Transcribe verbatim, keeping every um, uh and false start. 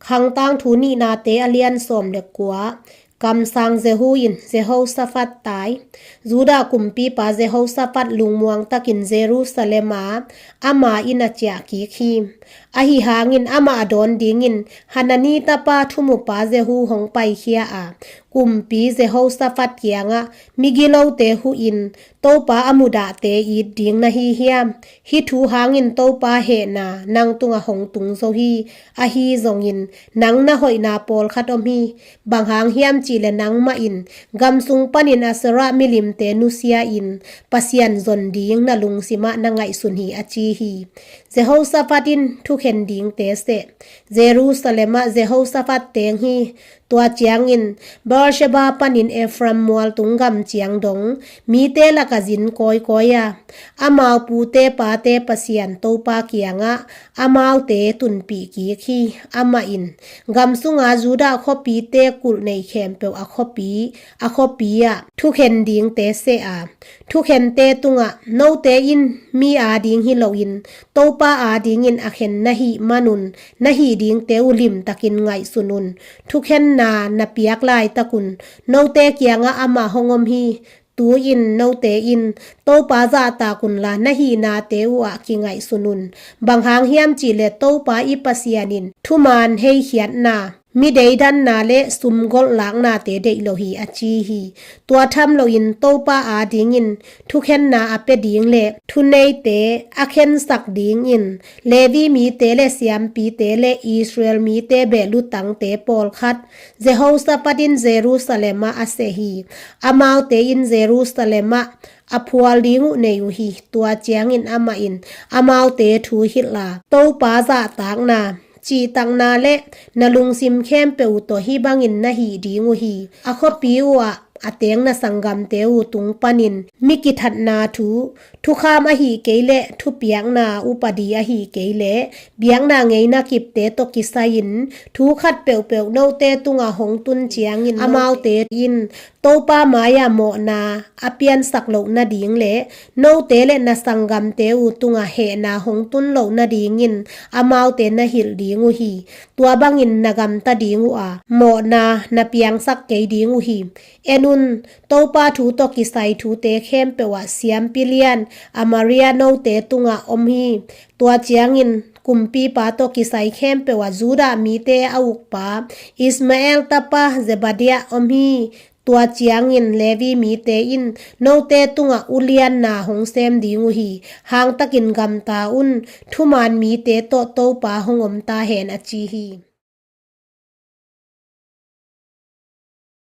Khangtangthu Nihnate a lian sawm le kua. Kamsang Jehu in Jehoshaphat tai. Judah kumpipa Jehoshaphat lungmuang takin Jerusalem a ama inn a ciah kik hi. Ahi hangin amah a dawn dingin Hanani tapa thumupa Jehu hong paikhia a, kumpi Jehoshaphat kiangah, migilote huhin Topa a mudahte it ding na hi hiam? Hih thu hangin Topa hehna nang tungah hong tung zo hi. Ahi zongin nang na hoihna pawlkhat om hi. Bang hang hiam cihleh nangmah in gam sung panin Asherah milimte nusia-in Pasian zon ding na lungsimah na ngaihsun hi, a ci hi. Jehoshaphat in thukhen dingte seh. Jerusalem ah Jehoshaphat teng hi. Tua ciangin Beersheba panin Ephraim mualtung gam ciang dong mite lakah zin kawikawi a, amau pute pate Pasian Topa kiangah amaute tunpih kik hi. Amah in gam sunga Judah khuapite kulh nei khempeuh a khuapi, a khuapi ah thukhen dingte seh a, thukhente tungah, note in mi ading hi loin Topa adingin a khen na hih manun na hih dingte uh limtakin ngaihsun un. Thukhenna na piak laitakun note kiangah amah hong om hi. Tu-in note in Topa zahtak unla na hihnate uh ah kingaihsun un. Bang hang hiam cihleh Topa i Pasian in thuman heikhiatna, mi deidanna le sumgolh laknate deih lo hi, a ci hi. Tua tham loin Topa adingin thukhenna a pia ding le thuneite a khensak dingin Levi mite le siampite le Israel mite behlutangte pawlkhat Jehoshaphat in Jerusalem ah a seh hi. Amaute in Jerusalem ah a phual ding uh nei uh hi. Tua ciangin amah in amaute thu hilh a, Topa zahtakna, cihtakna le na lungsim khempeuh uh tawh hih bangin na hih ding uh hi. A khuapi uh ah a teng na sanggamte uh tung panin mi kithatna thu, thukham ahih kei leh thupiakna upadi ahih kei leh biakna ngeina kipte tawh kisai-in thu khat peuhpeuh note tungah hong tun ciangin amaute in Topa mai-ah mawhna a piansak loh nading le note le na sanggamte uh tungah hehna hong tun loh nadingin amaute na hilh ding uh hi. Tua bangin na gamta ding uh a, mawhna na piangsak kei ding uh hi. En un, Topa thu tawh kisai thute khempeuh ah siampi lian Amaria note tungah om hi. Tua ciangin kumpipa tawh kisai khempeuh ah Judah mite a ukpa Ishmael tapa Zebadiah om hi. Tua ciangin Levi mite in note tungah ulianna hong sem ding uh hi. Hangtakin gamta un, thuman mite tawh Topa hong om ta hen, a ci hi.